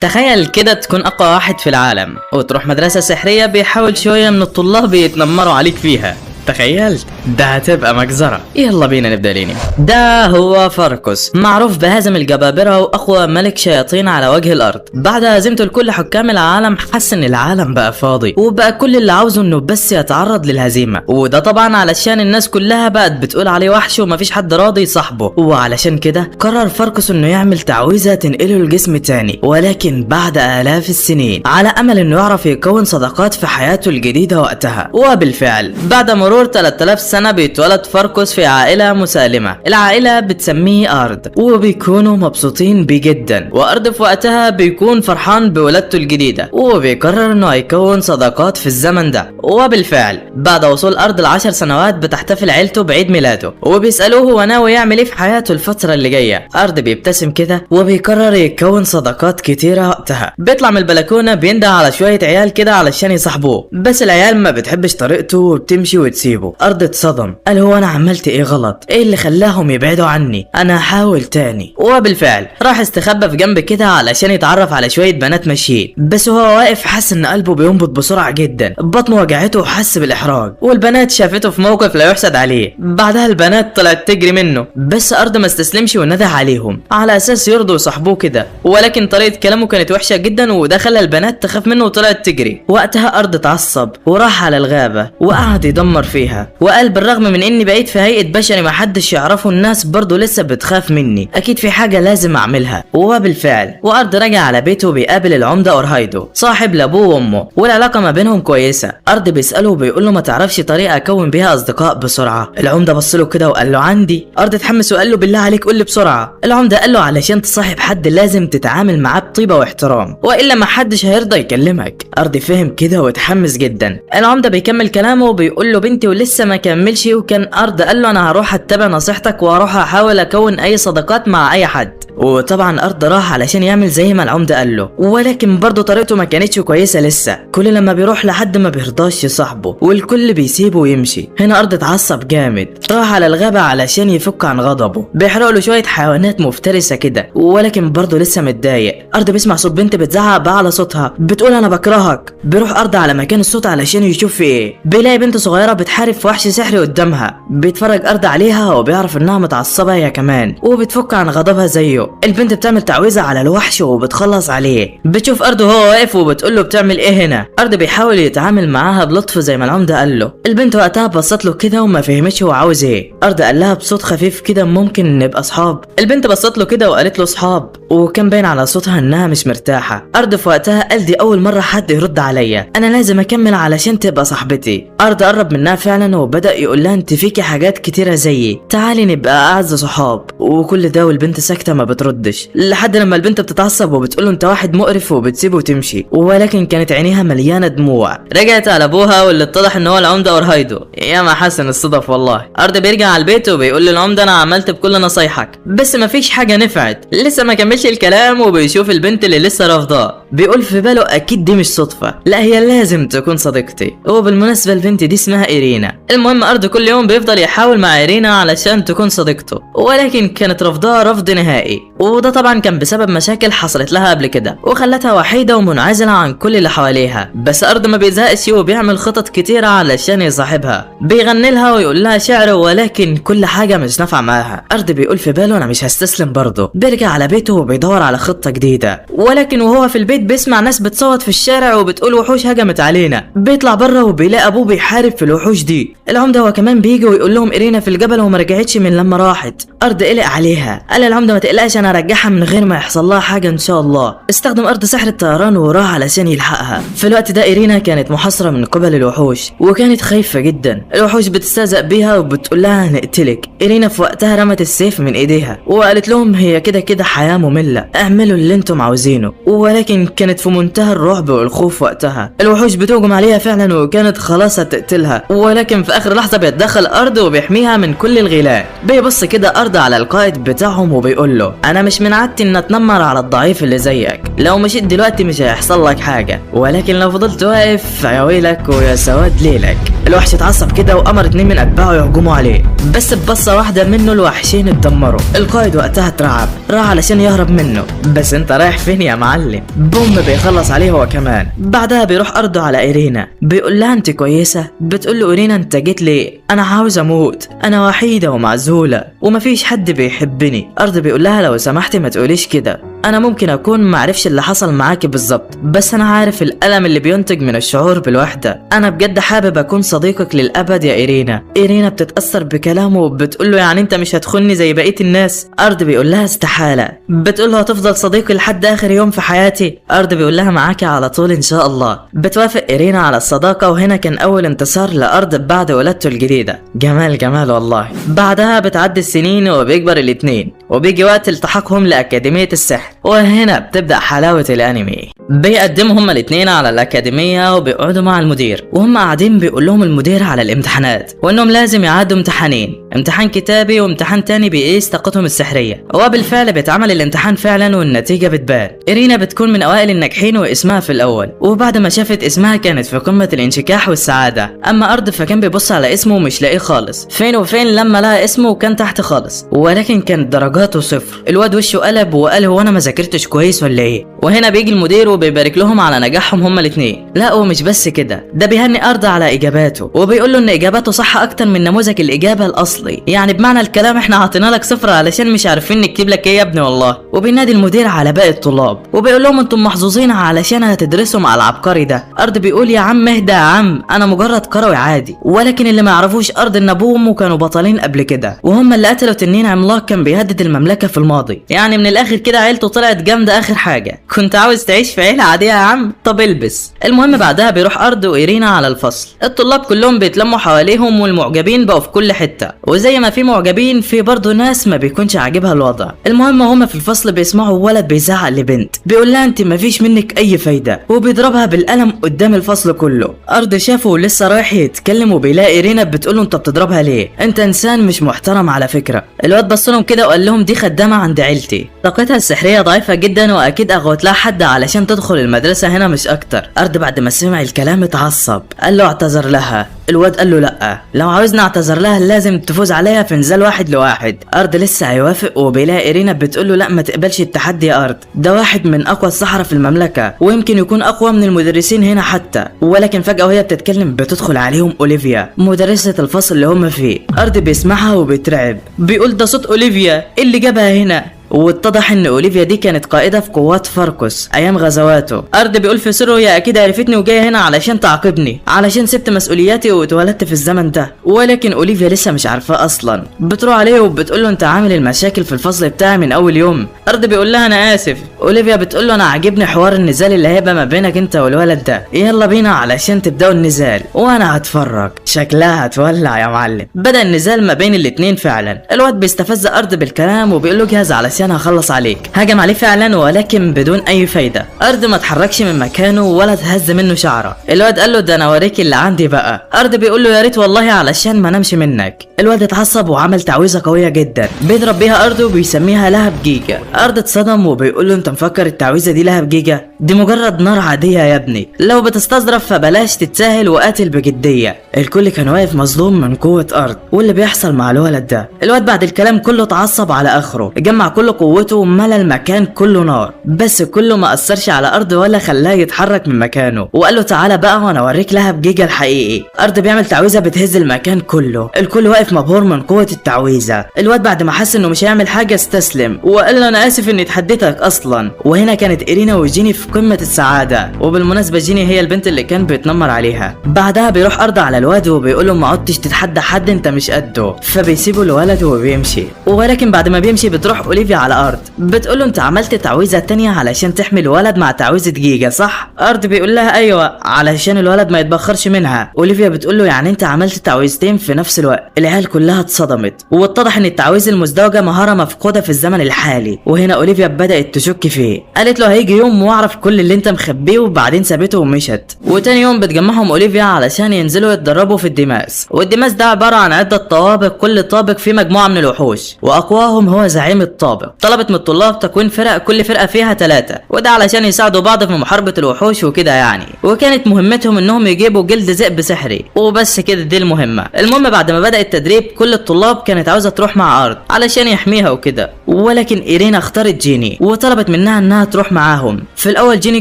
تخيل كده تكون أقوى واحد في العالم وتروح مدرسة سحرية بيحاول شوية من الطلاب يتنمروا عليك فيها. تخيلت؟ ده هتبقى مجزرة. يلا بينا نبدأ الانمي. ده هو فاركوس، معروف بهزم الجبابرة واقوى ملك شياطين على وجه الارض. بعد هزيمته لكل حكام العالم حس ان العالم بقى فاضي، وبقى كل اللي عاوزه انه بس يتعرض للهزيمة، وده طبعا علشان الناس كلها بقت بتقول عليه وحش ومفيش حد راضي يصاحبه. وعلشان كده قرر فاركوس انه يعمل تعويذة تنقله لجسم تاني، ولكن بعد الاف السنين، على امل انه يعرف يكون صداقات في حياته الجديدة وقتها. وبالفعل بعد مرور 3000 سنة بيتولد فاركوس في عائلة مسالمة. العائلة بتسميه أرض وبيكونوا مبسوطين بيه جدا، وأرض في وقتها بيكون فرحان بولادته الجديدة وبيقرر انه هيكون صداقات في الزمن ده. وبالفعل بعد وصول أرض ل10 سنوات بتحتفل عيلته بعيد ميلاده، وبيسألوه هو ناوي يعمل ايه في حياته الفترة اللي جاية. أرض بيبتسم كده وبيقرر يكون صداقات كتيرة وقتها. بيطلع من البلكونة بينده على شوية عيال كده علشان يصاحبوه، بس العيال ما بتحبش طريقته وبتمشي وتسيبه. أرض اتصدم، قال هو أنا عملت إيه غلط؟ إيه اللي خلاهم يبعدوا عني؟ أنا هحاول تاني. وبالفعل راح استخبى في جنب كده علشان يتعرف على شوية بنات ماشيين، بس وهو واقف حس إن قلبه بينبض بسرعة جدا، بطنه وجعته وحس بالإحراج، والبنات شافته في موقف لا يحسد عليه. بعدها البنات طلعت تجري منه، بس أرض ما استسلمش ونده عليهم على أساس يرضوا يصاحبوه كده، ولكن طريقة كلامه كانت وحشة جدا وده خلى البنات تخاف منه وطلعت تجري. وقتها أرض اتعصب وراح على الغابة وقعد يدمر فيها، وقال بالرغم من اني بقيت في هيئة بشري ما حدش يعرفه، الناس برضو لسه بتخاف مني، اكيد في حاجة لازم اعملها. وبالفعل وارض رجع على بيته بيقابل العمدة اورهايدو صاحب لابوه وامه، والعلاقة ما بينهم كويسة. ارض بيسأله وبيقول له ما تعرفش طريقة اكون بيها اصدقاء بسرعة؟ العمدة بص له كده وقال له عندي. ارض اتحمس وقال له بالله عليك قول لي بسرعة. العمدة قال له علشان تصاحب حد لازم تتعامل معاه بطيبة واحترام، والا ما حدش هيرضى يكلمك. ارض فهم كده واتحمس جدا. العمدة بيكمل كلامه وبيقول له بنتي ولسه ما كملش، وكان ارض قال له انا هروح اتبع نصيحتك واروح احاول اكون اي صداقات مع اي حد. وطبعا ارض راح علشان يعمل زي ما العمدة قال له، ولكن برضه طريقته ما كانتش كويسة لسه، كل لما بيروح لحد ما بيرضاش يصاحبه والكل بيسيبه ويمشي. هنا ارض اتعصب جامد، راح على الغابة علشان يفك عن غضبه، بيحرق له شوية حيوانات مفترسة كده، ولكن برضه لسه متضايق. ارض بيسمع صوت بنت بتزعق باعلى صوتها بتقول انا بكرهك. بيروح ارض على مكان الصوت علشان يشوف في ايه، بيلاقي بنت صغيرة بتحارب في وحش سحري قدامها. بيتفرج ارض عليها وبيعرف انها متعصبه هي كمان وبتفك عن غضبها زيه. البنت بتعمل تعويذه على الوحش وبتخلص عليه. بتشوف ارض وهو واقف وبتقول له بتعمل ايه هنا؟ ارض بيحاول يتعامل معاها بلطف زي ما العمدة قال له. البنت وقتها بصت له كده وما فهمتش هو عاوز ايه. ارض قال لها بصوت خفيف كده ممكن نبقى اصحاب؟ البنت بصت له كده وقالت له اصحاب، وكان باين على صوتها انها مش مرتاحة. ارض في وقتها قال دي اول مرة حد يرد عليا، انا لازم اكمل علشان تبقى صاحبتي. ارض قرب منها فعلا وبدا يقول لها انت فيكي حاجات كتيرة زيي، تعالي نبقى اعز صحاب. وكل ده والبنت ساكته ما بتردش، لحد لما البنت بتتعصب وبتقول له انت واحد مقرف وبتسيبه وتمشي، ولكن كانت عينيها مليانة دموع. رجعت على ابوها واللي اتضح ان هو العمدة اورهايدو. يا ما حسن الصدف والله. ارض بيرجع على البيت وبيقول للعمده انا عملت بكل نصايحك بس مفيش حاجة نفعت. لسه ما كملش الكلام وبيشوف البنت اللي لسه رافضاه، بيقول في باله اكيد دي مش صدفة، لا هي لازم تكون صديقتي. وبالمناسبة البنت دي اسمها ايرينا. المهم ارض كل يوم بيفضل يحاول مع ايرينا علشان تكون صديقته، ولكن كانت رافضاه رفض نهائي، وده طبعا كان بسبب مشاكل حصلت لها قبل كده وخلتها وحيده ومنعزله عن كل اللي حواليها. بس ارض ما بيزهقش وبيعمل خطط كتيرة علشان يصاحبها، بيغني لها ويقول لها شعر، ولكن كل حاجة مش نافعة معاها. ارض بيقول في باله انا مش هستسلم برضه. بيرجع على بيته وبيدور على خطه جديدة، ولكن وهو في البيت بيسمع ناس بتصوت في الشارع وبتقول وحوش هجمت علينا. بيطلع بره وبيلاقي ابوه بيحارب في الوحوش دي. العمدة هو كمان بيجي ويقول لهم ايرينا في الجبل وما رجعتش من لما راحت. ارض قلق عليها، قال العمدة ما تقلقش انا هرجعها من غير ما يحصل لها حاجة ان شاء الله. استخدم ارض سحر الطيران وراح علشان يلحقها. في الوقت ده ايرينا كانت محاصرة من قبل الوحوش وكانت خايفة جدا. الوحوش بتستهزأ بيها وبتقول لها هنقتلك. ايرينا في وقتها رمت السيف من ايديها وقالت لهم هي كده كده حياة مملة، اعملوا اللي انتم عاوزينه. ولكن كانت في منتهى الرعب والخوف وقتها. الوحوش بتهجم عليها فعلا وكانت خلاص هتقتلها، ولكن في اخر لحظة بيتدخل ارض وبيحميها من كل الغيلان. بيبص كده ارض على القائد بتاعهم وبيقول له انا مش من عادتي ان اتنمر على الضعيف اللي زيك، لو مشيت دلوقتي مش هيحصل لك حاجة، ولكن لو فضلت واقف فيا ويلك ويا سواد ليلك. الوحش اتعصب كده وامر 2 من اتباعه يهجموا عليه، بس ببصه واحدة منه الوحشين اتدمروا. القائد وقتها اترعب، راح علشان يهرب منه، بس انت رايح فين يا معلم؟ بوم بيخلص عليه هو كمان. بعدها بيروح ارضه على ايرينا، بيقول لها انت كويسة؟ بتقول له ايرينا انت جيت ليه؟ انا عاوز اموت، انا وحيده ومعزوله ومفيش حد بيحبني. ارض بيقول لها لو سمحتي ما تقوليش كده، انا ممكن اكون معرفش اللي حصل معاكي بالظبط، بس انا عارف الالم اللي بينتج من الشعور بالوحدة. انا بجد حابب اكون صديقك للابد يا ايرينا. ايرينا بتتاثر بكلامه وبتقول له يعني انت مش هتخوني زي بقية الناس؟ ارض بيقول لها استحالة. بتقول له هتفضل صديقي لحد اخر يوم في حياتي؟ ارض بيقول لها معاكي على طول ان شاء الله. بتوافق ايرينا على الصداقة، وهنا كان اول انتصار لارض بعد ولادته الجديدة. جمال جمال والله. بعدها بتعدي السنين وبيكبر الاتنين، وبيجي وقت التحاقهم لاكاديميه السحر، وهنا بتبدأ حلاوة الانمي. بيقدموا هما الاتنين على الأكاديمية وبيقعدوا مع المدير، وهم قاعدين بيقول لهم المدير على الامتحانات وانهم لازم يعدوا امتحانين، امتحان كتابي وامتحان تاني بيقيس طاقتهم السحرية. وبالفعل بيتعمل الامتحان فعلا والنتيجة بتبان. إيرينا بتكون من أوائل الناجحين واسمها في الأول، وبعد ما شافت اسمها كانت في قمة الانشكاح والسعادة. أما أرض فكان بيبص على اسمه ومش لاقيه خالص، فين وفين لما لقى اسمه وكان تحت خالص، ولكن كانت درجاته 0. الواد وشه قلب وقال هو أنا ما ذاكرتش كويس ولا إيه؟ وهنا بيجي المدير وبيبارك لهم على نجاحهم هما الاثنين. لا ومش بس كده، ده بيهني أرض على إجاباته وبيقول له إن إجاباته صح أكتر من نموذج الإجابة الأصلي، يعني بمعنى الكلام إحنا عطينا لك 0 علشان مش عارفين نكتب لك إيه يا ابني والله. وبينادي المدير على باقي الطلاب وبيقول لهم انتم محظوظين علشان هتدرسوا مع العبقري ده. أرض بيقول يا عم اهدى يا عم، أنا مجرد قروي عادي. ولكن اللي ما يعرفوش أرض إن أبوه وأمه كانوا بطلين قبل كده، وهم اللي قتلوا تنين عملاق كان بيهدد المملكة في الماضي. يعني من الآخر كده عيلته طلعت جامدة آخر حاجة. كنت عاوز تعيش في عيلة عادية يا عم؟ طب البس. المهم بعدها بيروح أرض وإيرينا على الفصل، الطلاب كلهم بيتلموا حواليهم والمعجبين بقوا في كل حتة، وزي ما في معجبين في برضه ناس ما بيكونش عاجبها الوضع. المهم هما في الفصل بيسمعوا ولد بيزعق لبنت بيقول لها انت مفيش منك اي فايدة، وبيضربها بالقلم قدام الفصل كله. أرض شافه ولسه رايح يتكلم وبيلاقي إيرينا بتقول له انت بتضربها ليه؟ انت انسان مش محترم على فكرة. الواد بص لهم كده وقال لهم دي خدامة عند عيلتي، طاقتها السحرية ضعيفة جدا واكيد اغوت لها حد علشان تدخل المدرسة هنا مش اكتر. أرض بعد ما سمع الكلام اتعصب، قال له اعتذر لها. الواد قال له لا، لو عاوزني اعتذر لها لازم تفوز عليها في نزال 1-1. أرض لسه هيوافق وبيلاقي إيرينا بتقول له لا ما تقبلش التحدي يا أرض، ده واحد من اقوى السحرة في المملكة ويمكن يكون اقوى من المدرسين هنا حتى. ولكن فجأة وهي بتتكلم بتدخل عليهم أوليفيا مدرسة الفصل اللي هم فيه. أرض بيسمعها وبيترعب، بيقول ده صوت أوليفيا، ايه اللي جابها هنا؟ واتضح ان اوليفيا دي كانت قائده في قوات فاركوس ايام غزواته. ارض بيقول في سره هي اكيد عرفتني وجاية هنا علشان تعاقبني علشان سبت مسؤولياتي واتولدت في الزمن ده. ولكن اوليفيا لسه مش عارفاه اصلا، بتروح عليه وبتقول له انت عامل المشاكل في الفصل بتاعي من اول يوم. ارض بيقول لها انا اسف. اوليفيا بتقول له انا عاجبني حوار النزال اللي هيبقى ما بينك انت والولد ده، يلا بينا علشان تبداوا النزال وانا هتفرج، شكلها هتولع يا معلم. بدا النزال ما بين الاتنين فعلا. الواد بيستفز ارض بالكلام وبيقول له جهز علشان هخلص عليك. هجم عليه فعلا ولكن بدون اي فايده. ارض ما اتحركش من مكانه ولا اتهز منه شعره. الواد قال له ده انا اوريك اللي عندي بقى. ارض بيقول له يا ريت والله علشان ما نمشي منك. الواد اتعصب وعمل تعويذه قوية جدا بيضرب بيها ارض وبيسميها لهب جيجا. ارض اتصدم وبيقول له انت مفكر التعويذه دي لهب جيجا؟ دي مجرد نار عادية يا ابني، لو بتستظرف فبلاش تتساهل وقاتل بجدية. الكل كان واقف مصدوم من قوة ارض واللي بيحصل مع الولد ده. الواد بعد الكلام كله اتعصب على اخره، جمع كل قوته وملى المكان كله نار، بس كله ما اثرش على ارض ولا خلاه يتحرك من مكانه، وقال له تعالى بقى وانا اوريك لهب جيجا الحقيقي. ارض بيعمل تعويذه بتهز المكان كله، الكل واقف مبهور من قوة التعويذه. الواد بعد ما حس انه مش هيعمل حاجة استسلم وقال له انا اسف اني اتحديتك اصلا. وهنا كانت إيرينا وجيني في قمة السعادة، وبالمناسبة جيني هي البنت اللي كان بيتنمر عليها. بعدها بيروح ارض على الواد وبيقول له ما عدتش تتحدى حد انت مش قده، فبيسيبوا الولد وبيمشي. ولكن بعد ما بيمشي بتروح اوليفيا على ارض بتقول له انت عملت تعويذه تانية علشان تحمي الولد مع تعويذه جيجا صح؟ ارض بيقول لها ايوه علشان الولد ما يتبخرش منها. اوليفيا بتقول له يعني انت عملت تعويذتين في نفس الوقت. العيال كلها اتصدمت واتضح ان التعويذه المزدوجة مهارة مفقودة في الزمن الحالي. وهنا اوليفيا بدات تشك فيه، قالت له هيجي يوم واعرف كل اللي انت مخبيه، وبعدين سابته ومشت. وتاني يوم بتجمعهم اوليفيا علشان ينزلوا يتدربوا في الديماس، والديماس ده عبارة عن عده طوابق، كل طابق فيه مجموعة من الوحوش واقواهم هو زعيم الطابق. الطابق. طلبت من الطلاب تكوين فرق، كل فرقه فيها 3، وده علشان يساعدوا بعض في محاربة الوحوش وكده يعني. وكانت مهمتهم انهم يجيبوا جلد ذئب سحري وبس كده، دي المهمة. المهم بعد ما بدا التدريب كل الطلاب كانت عاوزه تروح مع ارض علشان يحميها وكده، ولكن إيرينا اختارت جيني وطلبت منها انها تروح معاهم. في الاول جيني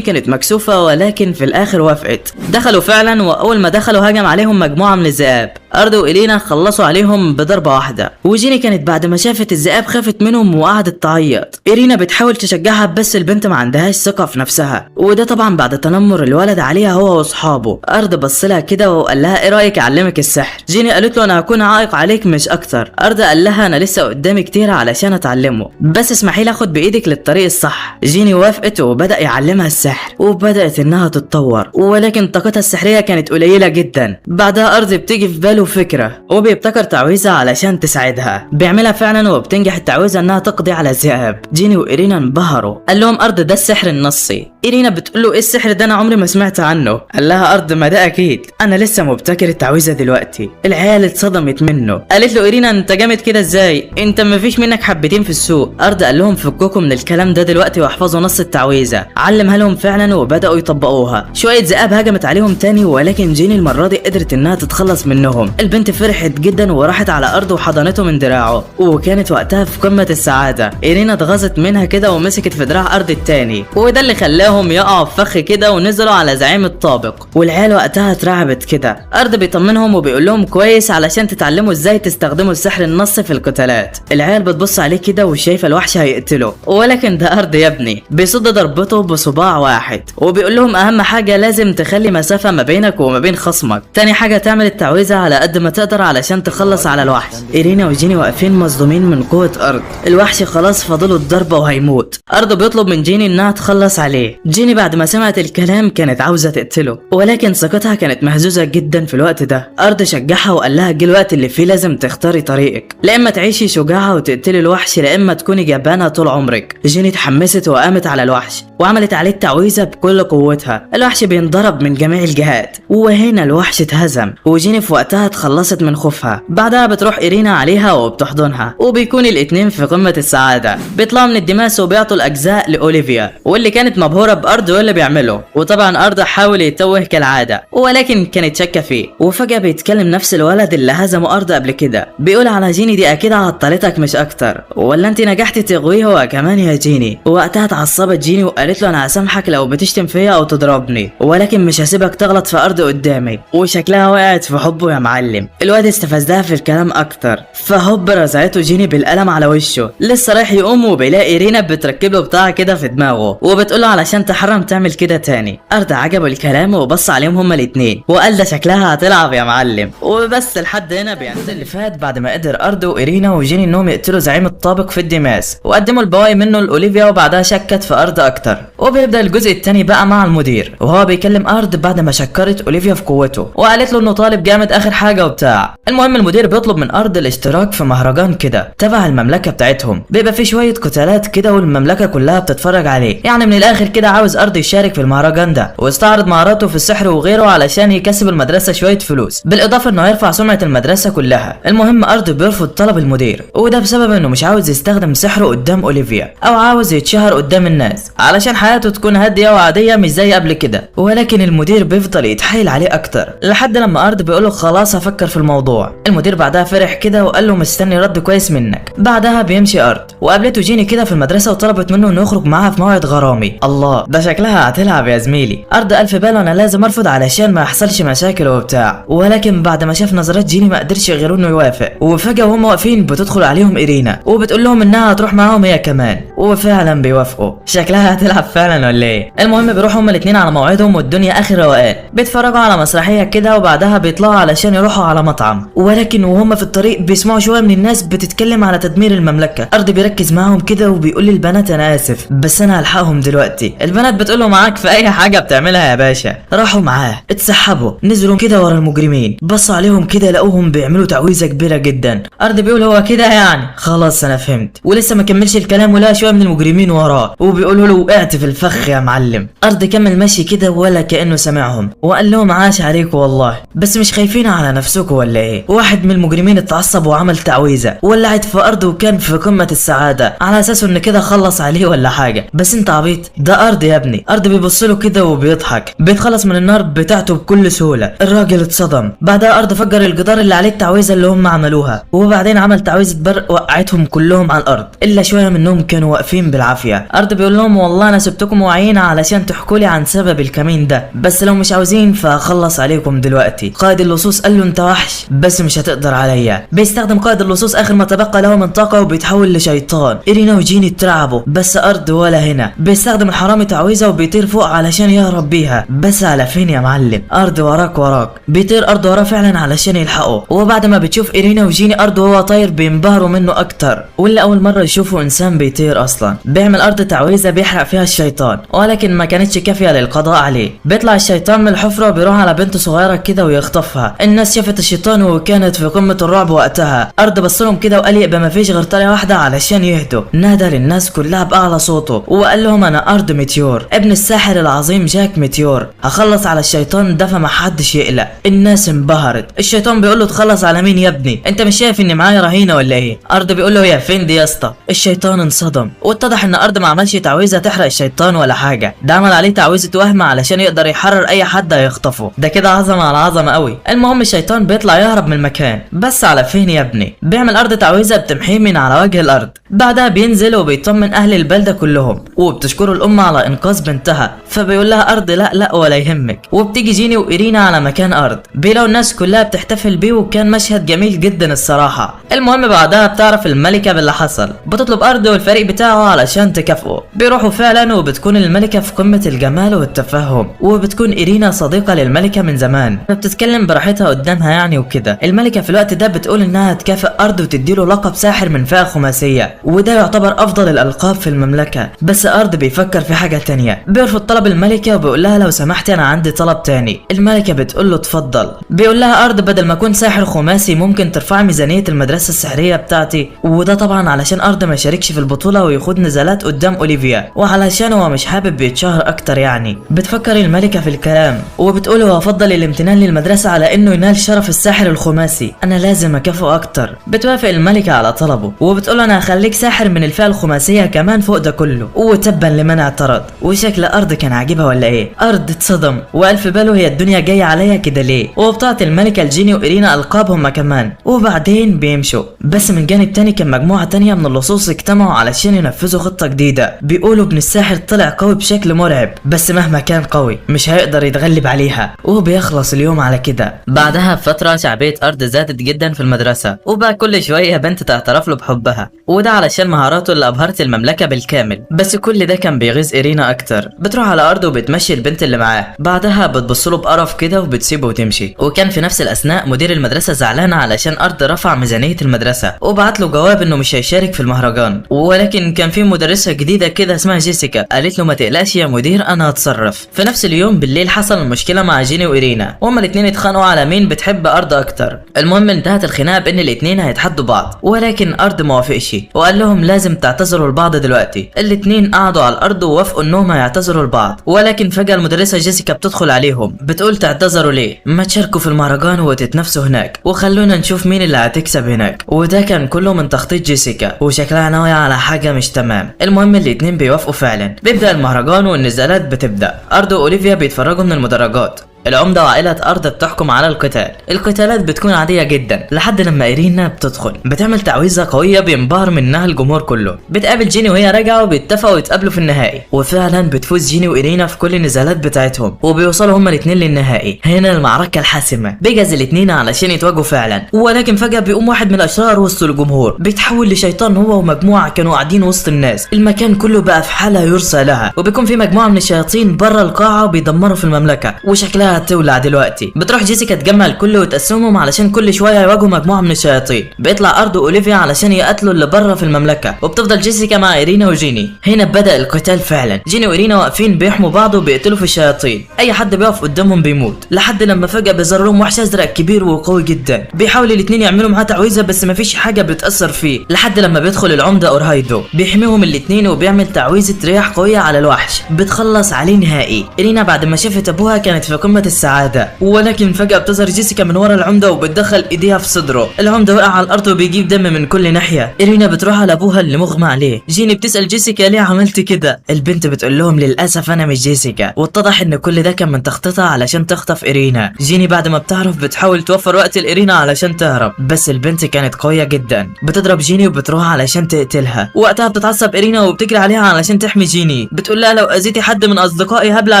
كانت مكسوفه، ولكن في الاخر وافقت. دخلوا فعلا، واول ما دخلوا هجم عليهم مجموعة من الذئاب. ارض وإلينا خلصوا عليهم بضربه واحدة، وجيني كانت بعد ما شافت الذئاب خافت منهم وقعدت تعيط. إيرينا بتحاول تشجعها بس البنت ما عندهاش ثقة في نفسها، وده طبعا بعد تنمر الولد عليها هو واصحابه. ارض بص لها كده وقال لها ايه رايك اعلمك السحر؟ جيني قالت له انا هكون عائق عليك مش اكتر. ارض قال لها انا لسه قدامي كتير علشان اتعلمه، بس اسمحي لي اخد بايدك للطريق الصح. جيني وافقت وبدا يعلمها السحر، وبدات انها تتطور، ولكن طاقتها السحريه كانت قليله جدا. بعدها ارض بتيجي في باله فكرة وبيبتكر تعويذه علشان تساعدها، بيعملها فعلا وبتنجح التعويذه انها تقضي على الذئاب. جيني وإيرينا انبهروا، قال لهم ارض ده السحر النصي. إيرينا بتقول له ايه السحر ده، انا عمري ما سمعت عنه. قال لها ارض ما ده اكيد، انا لسه مبتكر التعويذه دلوقتي. العيال اتصدمت منه، قالت له إيرينا انت جامد كده ازاي، انت ما فيش منك حبتين في السوق. ارض قال لهم فككم من الكلام ده دلوقتي واحفظوا نص التعويذه. علمها لهم فعلا وبداوا يطبقوها. شوية ذئاب هجمت عليهم تاني، ولكن جيني المرة دي قدرت انها تتخلص منهم. البنت فرحت جدا وراحت على ارض وحضنته من دراعه، وكانت وقتها في قمة السعادة. إيرينا اتغاظت منها كده ومسكت في دراع ارض التاني، وده اللي خلاهم يقعوا في فخ كده ونزلوا على زعيم الطابق، والعيال وقتها اترعبت كده. ارض بيطمنهم وبيقول لهم كويس علشان تتعلموا ازاي تستخدموا السحر النصي في القتالات. العيال بتبص عليه كده وشايفه الوحش هيقتله، ولكن ده ارض يا ابني بيصد ضربته بصباع واحد، وبيقول لهم اهم حاجة لازم تخلي مسافة ما بينك وما بين خصمك، تاني حاجة تعمل التعويذه على قد ما تقدر علشان تخلص على الوحش. إيرينا وجيني واقفين مصدومين من قوة ارض، الوحش خلاص فاضلة الضربة وهيموت. ارض بيطلب من جيني انها تخلص عليه. جيني بعد ما سمعت الكلام كانت عاوزه تقتله، ولكن ثقتها كانت مهزوزة جدا في الوقت ده. ارض شجعها وقال لها جه الوقت اللي فيه لازم تختاري طريقك، لا اما تعيشي شجاعة وتقتلي الوحش، لا اما تكوني جبانه طول عمرك. جيني اتحمست وقامت على الوحش وعملت عليه التعويذه بكل قوتها. الوحش بينضرب من جميع الجهات، وهنا الوحش اتهزم، وجيني في وقتها اتخلصت من خوفها. بعدها بتروح إيرينا عليها وبتحضنها، وبيكون الاتنين في قمة السعادة. بيطلعوا من الدماس وبيعطوا الاجزاء لاوليفيا، واللي كانت مبهوره بارض واللي بيعمله. وطبعا ارض حاول يتوه كالعادة، ولكن كانت شاكه فيه. وفجاة بيتكلم نفس الولد اللي هزمه ارض قبل كده، بيقول على جيني دي اكيد عطلتك مش اكتر، ولا انت نجحتي تغويه هو كمان يا جيني. وقتها اتعصبت جيني وقالت له انا هسامحك لو بتشتم فيا او تضربني، ولكن مش هسيبك تغلط في ارض قدامي. وشكلها وقعت في حبه يا معلم. الواد استفزها في الكلام اكتر، فهوب رزعته جيني بالقلم على وشه. لسه رايح يقوم وبيلاقي رينا بتركب له بتاع كده في دماغه، وبتقول له علشان تحرم تعمل كده تاني. ارض عجبه الكلام وبص عليهم هما الاتنين وقال ده شكلها هتلعب يا معلم. وبس لحد هنا بينتهي اللي فات. بعد ما قدر ارض وإيرينا وجيني انهم يقتلوا زعيم الطابق في الدماس، وقدموا البواقي منه لاوليفيا، وبعدها شكت في ارض اكتر. وبيبدا الجزء الثاني بقى مع المدير، وهو بيكلم ارض بعد ما شكرت اوليفيا في قوته وقالت له انه طالب جامد اخر حاجة وبتاع. المهم المدير بيطلب من ارض الاشتراك في مهرجان كده تبع المملكة بتاعتهم، بيبقى فيه شوية قتالات كده والمملكة كلها بتتفرج عليه. يعني من الاخر كده عاوز ارض يشارك في المهرجان ده ويستعرض مهاراته في السحر وغيره علشان يكسب المدرسة شوية فلوس، بالاضافة انه يرفع سمعه المدرسة كلها. المهم ارض بيرفض طلب المدير، وده بسبب انه مش عاوز يستخدم سحره قدام اوليفيا او عاوز يتشهر قدام الناس علشان حياته تكون هادية وعاديه مش زي قبل كده. ولكن المدير بيفضل يتحايل عليه اكتر لحد لما ارض بيقوله خلاص هفكر في الموضوع. المدير بعدها فرح كده وقال له مستني رد كويس منك. بعدها بيمشي ارض، وقابلته جيني كده في المدرسة وطلبت منه انه يخرج معاها في موعد غرامي. الله ده شكلها هتلعب يا زميلي. ارض قال في باله انا لازم ارفض علشان ما يحصلش مشاكل وبتاع، ولكن بعد ما شاف نظرات جيني ما قدرش غير انه يوافق. وفجاة وهم واقفين بتدخل عليهم إيرينا وبتقول لهم انها هتروح معاهم هي كمان، وفعلا بيوافقوا. شكلها هتلعب فعلا ولا ايه؟ المهم بيروحوا هما الاثنين على موعدهم والدنيا اخر روقان، بيتفرجوا على مسرحية كده وبعدها بيطلعوا علشان يروحوا على مطعم. ولكن وهم في الطريق بيسمعوا شوية من الناس بتتكلم على تدمير المملكة. ارض بيركز معاهم كده وبيقول للبنات انا اسف بس انا هلحقهم دلوقتي. البنات بتقول له معاك في اي حاجة بتعملها يا باشا. راحوا معاه اتسحبوا نزلوا كده ورا المجرمين، بصوا عليهم كده لقوهم بيعملوا تعويذه كبيرة جدا. ارض بيقول هو كده يعني خلاص انا فهمت، ولسه ما كملش الكلام ولا شوية من المجرمين وراه وبيقولوا له وقعت في الفخ يا معلم. ارض كمل ماشي كده ولا كانه سمعهم وقال لهم عاش عليكم والله، بس مش خايفين على على نفسكم ولا ايه؟ واحد من المجرمين اتعصب وعمل تعويذه ولعت في ارض وكان في قمة السعادة على اساس ان كده خلص عليه ولا حاجة، بس انت عبيط، ده ارض يا ابني. ارض بيبص له كده وبيضحك، بيتخلص من النار بتاعته بكل سهولة. الراجل اتصدم. بعدها ارض فجر الجدار اللي عليه التعويذه اللي هم عملوها، وبعدين عمل تعويذه برق وقعتهم كلهم على الارض الا شوية منهم كانوا واقفين بالعافية. ارض بيقول لهم والله انا سبتكم واعيين علشان تحكوا لي عن سبب الكمين ده، بس لو مش عاوزين فهخلص عليكم دلوقتي. قائد اللصوص قال له انت وحش بس مش هتقدر عليا. بيستخدم قائد اللصوص اخر ما تبقى له من طاقة وبيتحول لشيطان. ايرينا وجيني اترعبوا بس ارض ولا هنا. بيستخدم الحرامي تعويذه وبيطير فوق علشان يهرب بيها، بس على فين يا معلم؟ ارض وراك وراك. بيطير ارض وراه فعلا علشان يلحقه. وبعد ما بتشوف ايرينا وجيني ارض وهو طاير بينبهروا منه اكتر، واللي اول مرة يشوفوا انسان بيطير اصلا. بيعمل ارض تعويذه بيحرق فيها الشيطان، ولكن ما كانتش كافيه للقضاء عليه. بيطلع الشيطان من الحفرة وبيروح على بنت صغيرة كده ويخطفها. الناس شافت الشيطان وكانت في قمة الرعب وقتها. ارض بصلهم كده وقال يبقى ما فيش غير طريقه واحدة علشان يهدوا. نادى للناس كلها باعلى صوته وقال لهم انا ارض ميتيور، ابن الساحر العظيم جاك ميتيور، هخلص على الشيطان ده فما حدش يقلق. الناس انبهرت. الشيطان بيقول له تخلص على مين يا ابني؟ انت مش شايف ان معايا رهينة ولا ايه؟ ارض بيقول له يا فين دي يا اسطى؟ الشيطان انصدم واتضح ان ارض ما عملش تعويذه تحرق الشيطان ولا حاجة، ده عمل عليه تعويذه وهم علشان يقدر يحرر اي حد هيخطفه. ده كده عظمه على عظمه قوي. المهم الشيطان بيطلع يهرب من المكان، بس على فين يا ابني؟ بيعمل ارض تعويذه بتمحيه من على وجه الارض. بعدها بينزل وبيطمن اهل البلدة كلهم وبتشكره الام على انقاذ بنتها، فبيقول لها ارض لا لا ولا يهمك. وبتيجي جيني وايرينا على مكان ارض، بيلاقوا الناس كلها بتحتفل بيه وكان مشهد جميل جدا الصراحة. المهم بعدها بتعرف الملكة باللي حصل، بتطلب ارض والفريق بتاعه علشان تكافئه. بيروحوا فعلا وبتكون الملكة في قمة الجمال والتفهم، وبتكون ايرينا صديقه للملكه من زمان فبتتكلم براحتها قدامها يعني وكده. الملكة في الوقت ده بتقول انها هتكافئ ارض وتديله لقب ساحر من فئة خماسيه، وده يعتبر افضل الالقاب في المملكة. بس ارض بيفكر في حاجة تانية، بيرفض طلب الملكة وبيقول لها لو سمحتي انا عندي طلب تاني. الملكة بتقول له اتفضل. بيقول لها ارض بدل ما اكون ساحر خماسي ممكن ترفعي ميزانية المدرسة السحريه بتاعتي، وده طبعا علشان ارض ما يشاركش في البطولة ويخوض نزالات قدام اوليفيا، وعلشان هو مش حابب يتشهر اكتر يعني. بتفكر الملكة في الكلام وبتقول هو افضل الامتنان للمدرسة على انه ينال شرف الساحر الخماسي، انا لازم اكافئه اكتر. بتوافق الملكة على طلبه وبتقول انا هخليك ساحر من الفئة الخماسيه كمان فوق ده كله. وتبا لمن اعترض. وشكل ارض كان عاجبها ولا ايه؟ ارض اتصدم وقال في باله هي الدنيا جاية عليا كده ليه؟ وبتعطي الملكة لجيني وايرينا القاب هما كمان، وبعدين بيمشوا. بس من جانب تاني كان مجموعة تانية من اللصوص اجتمعوا علشان ينفذوا خطه جديدة. بيقولوا ابن الساحر طلع قوي بشكل مرعب، بس مهما كان قوي مش هيقدر يتغلب عليها. وبيخلص اليوم على كده. بعدها بفترة شعبية ارض زادت جدا في المدرسة، وبقى كل شوية بنت تعترف له بحبها، وده علشان مهاراته اللي ابهرت المملكة بالكامل. بس كل ده كان بيغيظ ايرينا اكتر. بتروح على ارض وبتمشي البنت اللي معاه، بعدها بتبص له بقرف كده وبتسيبه وتمشي. وكان في نفس الاثناء مدير المدرسة زعلان علشان ارض رفع ميزانية المدرسة وبعت له جواب انه مش هيشارك في المهرجان، ولكن كان في مدرسه جديدة كده اسمها جيسيكا قالت له ما تقلقش يا مدير انا هتصرف. في نفس اليوم بالليل حصل مشكلة مع جيني وايرينا، وهما الاثنين اتخانقوا على مين بتحب ارض اكتر. المهم انتهت الخناقة بان الاثنين هيتحدوا بعض، ولكن ارض ما وافقش وقال لهم لازم تعتذروا لبعض دلوقتي. الاثنين قعدوا على الارض ووافقوا انهم هيعتذروا لبعض، ولكن فجاة المدرسة جيسيكا بتدخل عليهم بتقول تعتذروا ليه؟ ما تشاركوا في المهرجان وتتنافسوا هناك وخلونا نشوف مين اللي هتكسب هناك. وده كان كله من تخطيط جيسيكا وشكلها ناوية على حاجة مش تمام. المهم الاثنين بيوافقوا فعلا. بيبدا المهرجان والنزالات بتبدا. ارض واوليفيا بيتفرجوا من المدرجات. العمدة وعائلة أرض بتحكم على القتال. القتالات بتكون عادية جدا لحد لما إيرينا بتدخل بتعمل تعويذة قوية بينبهر منها الجمهور كله. بتقابل جيني وهي راجعة وبيتفقوا يتقابلوا في النهائي، وفعلا بتفوز جيني وإيرينا في كل النزالات بتاعتهم وبيوصلوا هما الاتنين للنهائي. هنا المعركة الحاسمة، بيجهز الاتنين علشان يتواجهوا فعلا، ولكن فجأة بيقوم واحد من الأشرار وسط الجمهور بيتحول لشيطان هو ومجموعة كانوا قاعدين وسط الناس. المكان كله بقى في حالة يرثى لها، وبيكون في مجموعة من الشياطين بره القاعة وبيدمروا في المملكة وشكلها هتولع دلوقتي. بتروح جيسيكا تجمع الكل وتقسمهم علشان كل شوية يواجهوا مجموعة من الشياطين. بيطلع ارض واوليفيا علشان يقتلوا اللي بره في المملكة، وبتفضل جيسيكا مع ايرينا وجيني. هنا بدا القتال فعلا. جيني وايرينا واقفين بيحموا بعض وبيقتلوا في الشياطين، اي حد بيقف قدامهم بيموت، لحد لما فجاة بيظهر لهم وحش ازرق كبير وقوي جدا. بيحاول الاثنين يعملوا معاه تعويذه بس مفيش حاجة بتاثر فيه، لحد لما بيدخل العمدة اورهايدو بيحميهم الاثنين وبيعمل تعويذه رياح قوية على الوحش بتخلص عليه نهائي. ايرينا بعد ما شافت ابوها كانت في قمة قمة السعادة، ولكن فجأة بتظهر جيسيكا من ورا العمدة وبتدخل ايديها في صدره. العمدة وقع على الارض وبيجيب دم من كل ناحية. إيرينا بتروح على ابوها اللي مغمى عليه. جيني بتسأل جيسيكا ليه عملت كده؟ البنت بتقول لهم للاسف انا مش جيسيكا، واتضح ان كل ده كان من تخطيطها علشان تخطف إيرينا. جيني بعد ما بتعرف بتحاول توفر وقت لإيرينا علشان تهرب، بس البنت كانت قوية جدا، بتضرب جيني وبتروح علشان تقتلها. وقتها بتتعصب إيرينا وبتجري عليها علشان تحمي جيني، بتقول لها لو اذيتي حد من اصدقائي هبلع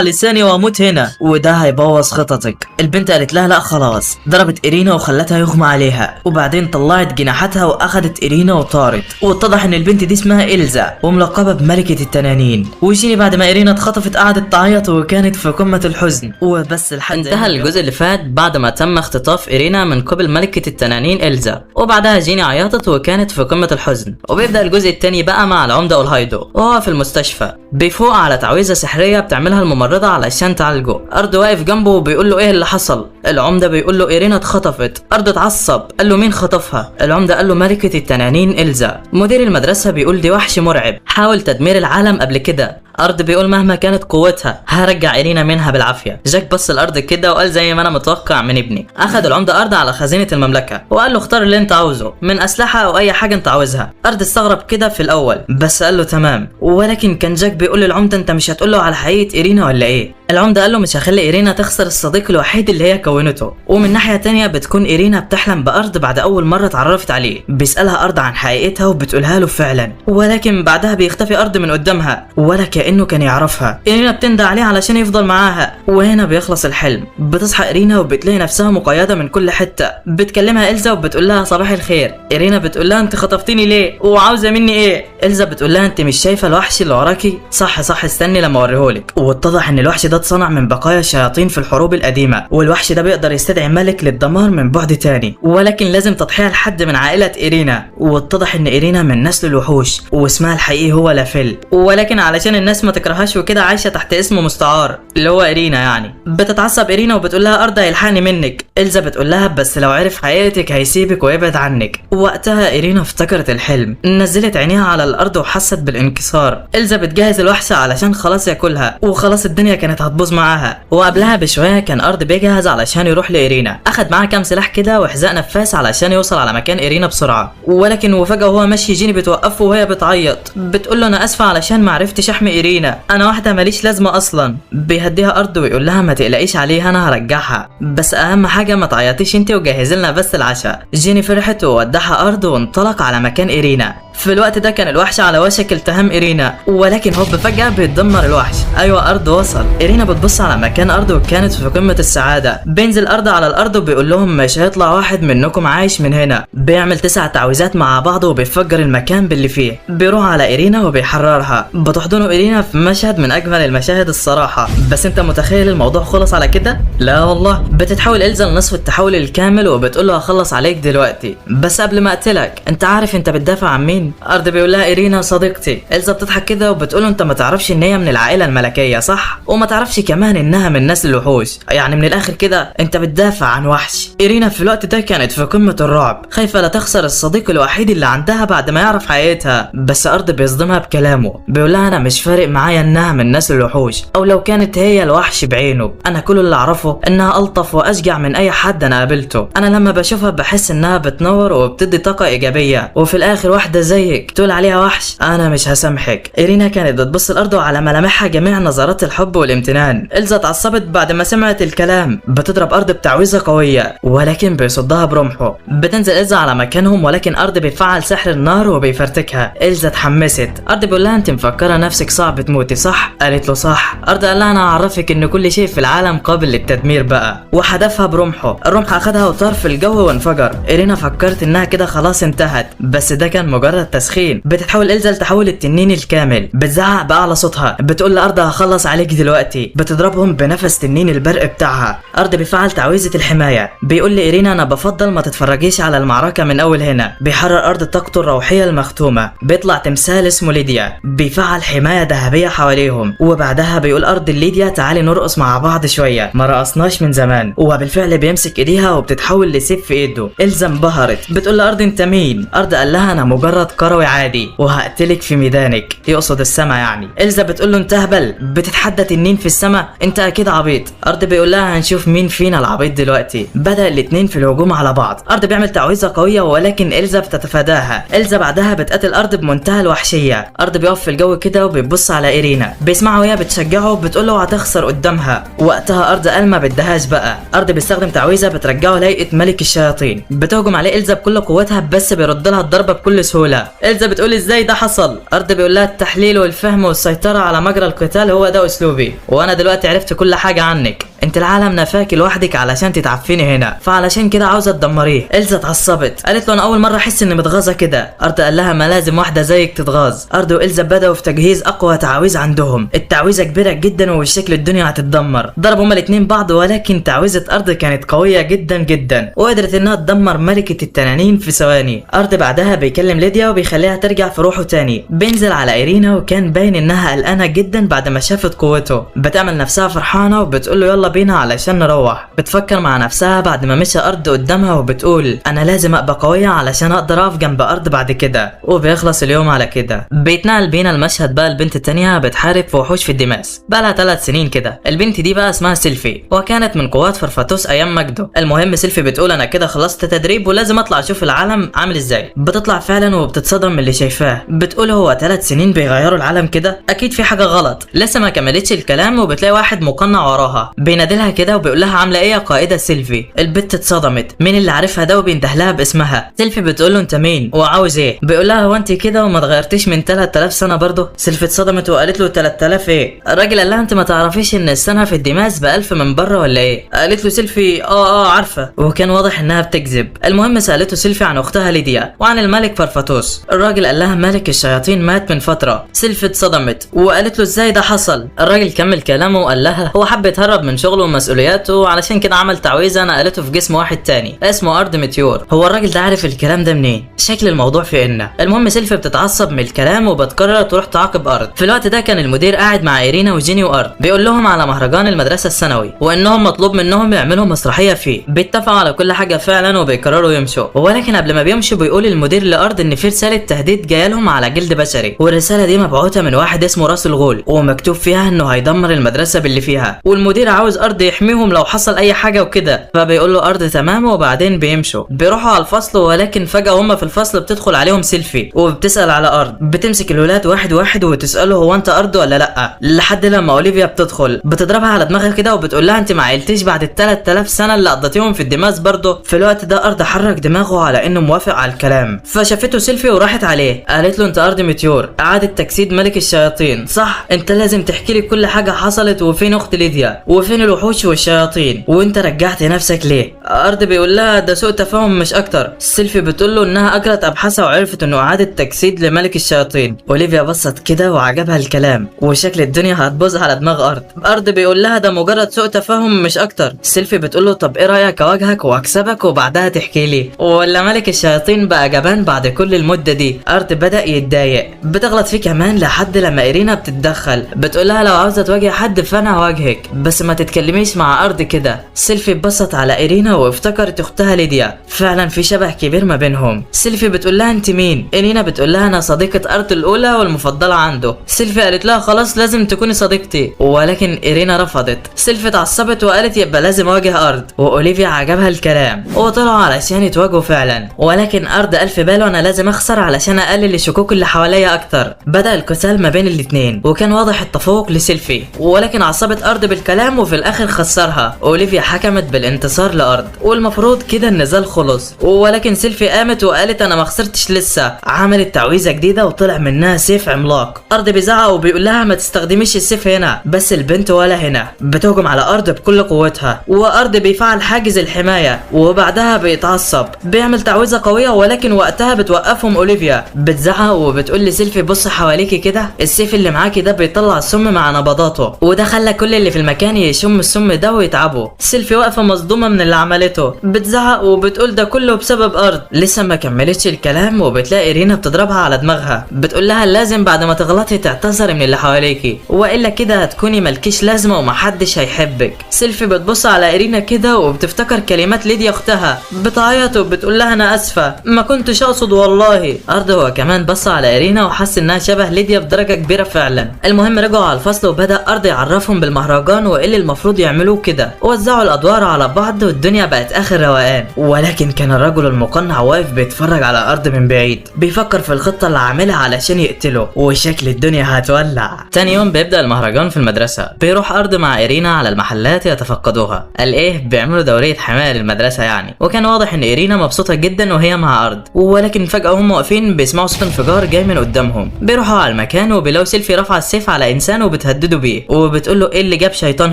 لساني واموت هنا وده هيبوظ خططك. البنت قالت لها لا خلاص، ضربت إيرينا وخلتها يغمى عليها، وبعدين طلعت جناحاتها واخدت إيرينا وطارت. واتضح ان البنت دي اسمها إلزا وملقبة بملكة التنانين. وجيني بعد ما إيرينا اتخطفت قعدت تعيط وكانت في قمة الحزن. وبس لحد انتهى الجزء اللي فات بعد ما تم اختطاف إيرينا من قبل ملكة التنانين إلزا، وبعدها جيني عيطت وكانت في قمة الحزن. وبيبدأ الجزء الثاني بقى مع العمدة أولهايدو وهو في المستشفى، بيفوق على تعويذة سحرية بتعملها الممرضة علشان تعالجه. أرض واقف جنبه وبيقول له ايه اللي حصل؟ العمدة بيقول له إيرينا اتخطفت. أرض اتعصب قال له مين خطفها؟ العمدة قال له ملكة التنانين إلزا. مدير المدرسة بيقول دي وحش مرعب حاول تدمير العالم قبل كده. أرض بيقول مهما كانت قوتها هرجع إيرينا منها بالعافية. جاك بص الأرض كده وقال زي ما أنا متوقع من ابني. أخد العمدة أرض على خزينة المملكة وقال له اختار اللي أنت عاوزه من أسلحة أو أي حاجة أنت عاوزها. أرض استغرب كده في الأول بس قال له تمام، ولكن كان جاك بيقول للعمدة أنت مش هتقول له على حقيقة إيرينا ولا إيه؟ العمدة قال له مش هخلي إيرينا تخسر الصديق الوحيد اللي هي كونته. ومن ناحية تانية بتكون إيرينا بتحلم بأرض بعد أول مرة اتعرفت عليه، بيسألها أرض عن حقيقتها وبتقولها له فعلا، ولكن بعدها بيختفي أرض من قدامها ولا كأنه كان يعرفها. إيرينا بتندى عليه علشان يفضل معاها، وهنا بيخلص الحلم. بتصحى إيرينا وبتلاقي نفسها مقيدة من كل حتة. بتكلمها إلزا وبتقول لها صباح الخير. إيرينا بتقول لها انت خطفتيني ليه وعاوزة مني ايه؟ إلزا بتقول لها انت مش شايفة الوحش اللي وراكي؟ صح استني لما اوريهولك. واتضح ان الوحش ده اتصنع من بقايا الشياطين في الحروب القديمة، والوحش ده بيقدر يستدعي ملك للدمار من بعد تاني، ولكن لازم تضحية لحد من عائلة إيرينا. واتضح ان إيرينا من نسل الوحوش واسمها الحقيقي هو لافيل، ولكن علشان الناس ما تكرهاش وكده عايشة تحت اسم مستعار اللي هو إيرينا يعني. بتتعصب إيرينا وبتقول لها أرض هيلحقني منك. إلزا بتقول لها بس لو عرف حقيقتك هيسيبك ويبعد عنك. وقتها إيرينا افتكرت الحلم، نزلت عينيها على الأرض وحست بالانكسار. إلزا بتجهز الوحش علشان خلاص ياكلها، وخلاص الدنيا كانت هتبوظ معاها. وقبلها بشوية كان أرض بيجهز علشان يروح لإيرينا، أخد معاه كام سلاح كده وحذاء نفاس علشان يوصل على مكان إيرينا بسرعة. ولكن وفجأة وهو ماشي جيني بتوقفه وهي بتعيط، بتقول له أنا آسفة علشان ما عرفتش أحمي إيرينا، أنا واحدة ماليش لازمة أصلا. بيهديها أرض ويقول لها ما تقلقيش عليها أنا هرجعها، بس أهم حاجة ما تعيطيش أنت وجهزي لنا بس العشاء. جيني فرحت وودعها أرض وانطلق على مكان إيرينا. في الوقت ده كان الوحش على وشك التهام إيرينا، ولكن هوب فجأة بيتدمر الوحش. أيوة أرض وصل. إيرينا بتبص على مكان أرض وكانت في قمة السعادة. بينزل أرض على الأرض وبيقول لهم مش هيطلع واحد منكم عايش من هنا. بيعمل 9 تعويذات مع بعض وبيفجر المكان باللي فيه. بيروح على إيرينا وبيحررها. بتحضنه إيرينا في مشهد من أجمل المشاهد الصراحة. بس أنت متخيل الموضوع خلص على كده؟ لا والله. بتتحول إلزا لنصف التحول الكامل وبتقول له هخلص عليك دلوقتي، بس قبل ما أقتلك أنت عارف أنت بتدافع عن مين؟ أرض بيقول لها إيرينا صديقتي. إلزا بتضحك كده وبتقول انت ما تعرفش ان هي من العائلة الملكية صح؟ وما تعرفش كمان انها من نسل الوحوش، يعني من الاخر كده انت بتدافع عن وحش. إيرينا في الوقت ده كانت في قمة الرعب، خايفة لا تخسر الصديق الوحيد اللي عندها بعد ما يعرف حقيقتها. بس أرض بيصدمها بكلامه، بيقول لها انا مش فارق معايا انها من نسل الوحوش او لو كانت هي الوحش بعينه، انا كل اللي اعرفه انها الطف واشجع من اي حد انا قابلته. انا لما بشوفها بحس انها بتنور وبتدي طاقة ايجابية، وفي الاخر واحدة زيك تقول عليها وحش، انا مش هسامحك. إيرينا كانت بتبص الارض وعلى ملامحها جميع نظرات الحب والامتنان. إلزا اتعصبت بعد ما سمعت الكلام، بتضرب ارض بتعويذه قوية ولكن بيصدها برمحه. بتنزل إلزا على مكانهم ولكن ارض بيفعل سحر النار وبيفرتكها. إلزا اتحمست. ارض بيقول لها انت مفكرة نفسك صعب تموتي صح؟ قالت له صح. ارض قال لها انا هعرفك ان كل شيء في العالم قابل للتدمير بقى، وحدفها برمحه. الرمح اخدها وطار في الجو وانفجر. إيرينا فكرت انها كده خلاص انتهت، بس ده كان مجرد تسخين. بتتحول إلزا لتحول التنين الكامل، بتزعق بأعلى صوتها، بتقول لأرض هخلص عليك دلوقتي، بتضربهم بنفس تنين البرق بتاعها. أرض بيفعل تعويذة الحماية، بيقول لإيرينا أنا بفضل ما تتفرجيش على المعركة من أول هنا. بيحرر أرض طاقته الروحية المختومة، بيطلع تمثال اسمه ليديا، بيفعل حماية ذهبية حواليهم. وبعدها بيقول أرض ليديا تعالي نرقص مع بعض شوية، ما رقصناش من زمان. وبالفعل بيمسك ايديها وبتتحول لسيف في ايده. إلزا انبهرت، بتقول لأرض انت مين؟ أرض قال لها أنا مجرد كروي عادي وهقتلك في ميدانك، يقصد السما يعني. إلزا بتقول له انت اهبل، بتتحدى تنين في السما، انت اكيد عبيط. ارض بيقول لها هنشوف مين فينا العبيط دلوقتي. بدأ الاتنين في الهجوم على بعض. ارض بيعمل تعويذه قوية ولكن إلزا بتتفاداها. إلزا بعدها بتقتل ارض بمنتهى الوحشية. ارض بيقف في الجو كده وبيبص على إيرينا، بيسمعها وهي بتشجعه وبتقول له هتخسر قدامها. وقتها ارض قال ما بدهاش بقى. ارض بيستخدم تعويذه بترجعه لهيئة ملك الشياطين. بتهجم عليه إلزا بكل قوتها بس بيرد لها الضربة بكل سهولة. إلزا بتقول ازاي ده حصل؟ ارض بيقول لها التحليل والفهم والسيطرة على مجرى القتال هو ده اسلوبي، وانا دلوقتي عرفت كل حاجة عنك. انت العالم نفاكي لوحدك علشان تتعفني هنا، فعلشان كده عاوزه تدمريه. إلزا اتعصبت، قالت له انا اول مرة احس اني متغاظه كده. ارض قال لها ما لازم واحدة زيك تتغاظ. ارض وإلزا بداوا في تجهيز اقوى تعاويذ عندهم. التعويذه كبيرة جدا وبالشكل الدنيا هتتدمر. ضربوا هما الاثنين بعض ولكن تعويذه ارض كانت قوية جدا جدا وقدرت انها تدمر ملكه التنانين في ثواني. ارض بعدها بيكلم ليديا وبيخليها ترجع في روحه تاني. بينزل على ايرينا وكان باين انها قلقانة جدا بعد ما شافت قوته. بتعمل نفسها فرحانة وبتقول له يلا بينا علشان نروح. بتفكر مع نفسها بعد ما مشى ارض قدامها وبتقول انا لازم ابقى قوية علشان اقدر اقف جنب ارض بعد كده. وبيخلص اليوم على كده. بيتنقل بينا المشهد بقى البنت التانية بتحارب في وحوش في الدماس بقى لها 3 سنين كده. البنت دي بقى اسمها سيلفي وكانت من قوات فرفاتوس ايام مجده. المهم سيلفي بتقول انا كده خلصت تدريب ولازم اطلع اشوف العالم عامل ازاي. بتطلع فعلا وبتتصدم من اللي شايفاه. بتقول هو 3 سنين بيغيروا العالم كده، اكيد في حاجة غلط. لسه ما كملتش الكلام وبتلاقي واحد مقنع وراها بينادلها كده وبيقول لها عامله ايه يا قائده سيلفي. البت اتصدمت، مين اللي عارفها ده وبيندهلها باسمها. سيلفي بتقول له انت مين وعاوز ايه؟ بيقول لها هو انت كده وما اتغيرتيش من 3000 سنة برضه؟ سيلفي اتصدمت وقالت له 3000 ايه؟ الراجل قال لها انت ما تعرفيش ان السنة في الدماس ب1000 من بره ولا ايه؟ قالت له سيلفي اه عارفه، وكان واضح انها بتكذب. المهم سالته سيلفي عن اختها ليديا وعن الملك فرفاتوس. الراجل قال لها ملك الشياطين مات من فترة. سيلفي اتصدمت وقالت له ازاي ده حصل؟ الراجل كمل كلامه وقال لها هو حب يتهرب من شغله ومسؤولياته علشان كده عمل تعويذه نقلته في جسم واحد تاني اسمه ارض ميتيور. هو الراجل ده عارف الكلام ده منين؟ شكل الموضوع في إن. المهم سيلفي بتتعصب من الكلام وبتقرر تروح تعاقب ارض. في الوقت ده كان المدير قاعد مع ايرينا وجيني وارض بيقول لهم على مهرجان المدرسة السنوي وانهم مطلوب منهم يعملوا مسرحية فيه. بيتفقوا على كل حاجة فعلا وبيقرروا يمشوا، ولكن قبل ما بيمشوا بيقول المدير لارض ان في رسالة تهديد جاية لهم على جلد بشري، والرسالة دي مبعوثه من واحد اسمه راس الغول ومكتوب فيها انه هيدمر المدرسة باللي فيها، والمدير عاوز ارض يحميهم لو حصل اي حاجة وكده. فبيقول له ارض تمام، وبعدين بيمشوا بيروحوا على الفصل، ولكن فجاة هم في الفصل بتدخل عليهم سيلفي وبتسال على ارض. بتمسك الولاد واحد واحد وتساله هو انت ارض ولا لا، لحد لما اوليفيا بتدخل بتضربها على دماغها كده وبتقول لها انت ما عيلتيش بعد 3000 سنة اللي قضيتيهم في الدماس برضه. في الوقت ده ارض حرك دماغه على انه موافق على الكلام، فشافته سيلفي وراحت عليه قالت له انت ارض ميتيور اعاده تجسيد ملك الشياطين صح؟ انت لازم تحكي لي كل حاجة حصلت وفين اخت ليديا وفين الوحوش والشياطين وانت رجعت نفسك ليه؟ ارض بيقول لها ده سوء تفاهم مش اكتر. سيلفي بتقول له انها اجرت ابحاثها وعرفت انه اعاده تجسيد لملك الشياطين. اوليفيا بصت كده وعجبها الكلام وشكل الدنيا هتبوظ على دماغ ارض. ارض بيقول لها ده مجرد سوء تفاهم مش اكتر. سيلفي بتقول له طب ايه رايك اواجهك واكسبك وبعدها تحكي لي، ولا ملك الشياطين بقى جبان بعد كل المدة دي؟ ارض بدا يتضايق، بتغلط فيه كمان لحد لما ايرينا بتتدخل بتقول لها لو عاوزه تواجه حد فانا هواجهك بس ما تتكلميش مع ارض كده. سيلفي بصت على ايرينا وافتكرت اختها ليديا، فعلا في شبه كبير ما بينهم. سيلفي بتقول لها انت مين؟ ايرينا بتقول لها انا صديقه ارض الاولى والمفضله عنده. سيلفي قالت لها خلاص لازم تكوني صديقتي، ولكن ايرينا رفضت. سيلفي اتعصبت وقالت يبقى لازم اواجه ارض، واوليفيا عجبها الكلام وطلعوا علشان يتواجهوا فعلا، ولكن ارض قال في باله انا لازم اخسر علشان اقلل الشكوك اللي حواليا اكتر. بدا القتال ما بين الاثنين وكان واضح التفوق لسيلفي، ولكن عصبت ارض بالكلام وفي الاخر خسرها. اوليفيا حكمت بالانتصار لارض والمفروض كده النزال خلص، ولكن سيلفي قامت وقالت انا ما خسرتش لسه. عملت تعويذه جديدة وطلع منها سيف عملاق. ارض بيزعق وبيقول لها ما تستخدميش السيف هنا، بس البنت ولا هنا بتهجم على ارض بكل قوتها، وارض بيفعل حاجز الحماية وبعدها بيتعصب بيعمل تعويذه قوية، ولكن وقتها بتوقفهم اوليفيا. بتزعق وبتقول لسيلفي بص حواليكي كده، السيف اللي معاكي ده بيطلع السم مع نبضاته، وده خلى كل اللي في المكان يشم السم ده ويتعبوا. سيلفي واقفة مصدومة من اللي عملته. عملته، بتزعق وبتقول ده كله بسبب ارض. لسه ما كملتش الكلام وبتلاقي إيرينا بتضربها على دماغها، بتقول لها لازم بعد ما تغلطي تعتذري من اللي حواليكي والا كده هتكوني مالكيش لازمه ومحدش هيحبك. سيلفي بتبص على إيرينا كده وبتفتكر كلمات ليديا اختها، بتعيط وبتقول لها انا اسفه ما كنتش اقصد والله. ارض هو كمان بص على إيرينا وحس انها شبه ليديا بدرجة كبيرة فعلا. المهم رجعوا على الفصل وبدا ارض يعرفهم بالمهرجان وايه اللي المفروض يعملوه كده، ووزعوا الادوار على بعض والدنيا بقت اخر روقان. ولكن كان الرجل المقنع واقف بيتفرج على ارض من بعيد، بيفكر في الخطة اللي عاملها علشان يقتله، وشكل الدنيا هتولع. تاني يوم بيبدا المهرجان في المدرسة، بيروح ارض مع إيرينا على المحلات يتفقدوها، قال ايه بيعملوا دورية حماية للمدرسة يعني. وكان واضح ان إيرينا مبسوطة جدا وهي مع ارض، ولكن فجاة هم واقفين بيسمعوا صوت انفجار جاي من قدامهم. بيروحوا على المكان وبيلاقوا سيلفي رافعه السيف على انسان وبتهدده بيه وبتقول له ايه اللي جاب شيطان